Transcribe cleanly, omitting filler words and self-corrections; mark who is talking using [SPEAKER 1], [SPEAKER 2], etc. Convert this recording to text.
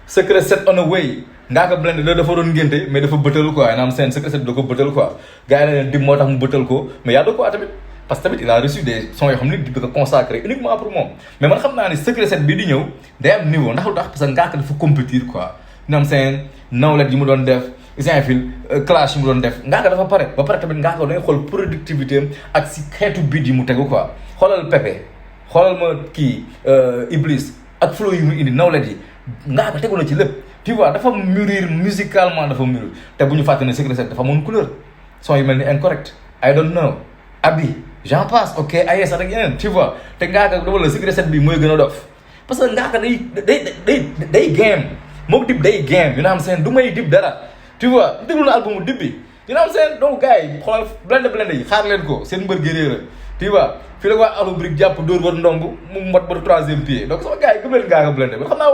[SPEAKER 1] secret set on the way Ngaaka blindé da dafa doon ngénte mais dafa bëtal quoi naam seen secret set da ko bëtal quoi gars yi ne Dip moo tax mu bëtal ko mais y'a de quoi tamit parce que tamit il a reçu des sons yoo xam ne Dip da ko consacré uniquement pour moom mais man xam naa ni secret set bi di ñëw day am niveau ndax lu tax parce que Ngaaka dafa compétir quoi naam seen nawlet yi mu doon def fil clash yi mu doon def Ngaaka dafa pare ba pare tamit Ngaaka da ngay xool productivité am ak si xeetu beat yi mu tegu quoi xoolal Pepe xoolal ma kii Iblis ak flow yi mu indi nawlet yi Ngaaka tegu na ci lépp tu vois dafa mûrir musicalement dafa mûrir te bu ñu fàtte ne secret set dafa amoon couleur son yu mel ni incorrect I don't know abi j'en passe ok ayes ak yeneen tu vois te Ngaaka dama la secret set bi mooy gën a dof parce que Ngaaka day game moom Dip day game you know what I'm saying du may Dip dara tu vois déglu na album Dip bi you know what I'm saying donc gars yi xoolal blindé yi xaar leen ko seen mbër gérée la tu vois fii la waa Alou Brick jàpp dóor war ndomb mu mot ba 3e pied donc sama gars yi gëm leen Ngaaka blindé ba xam naa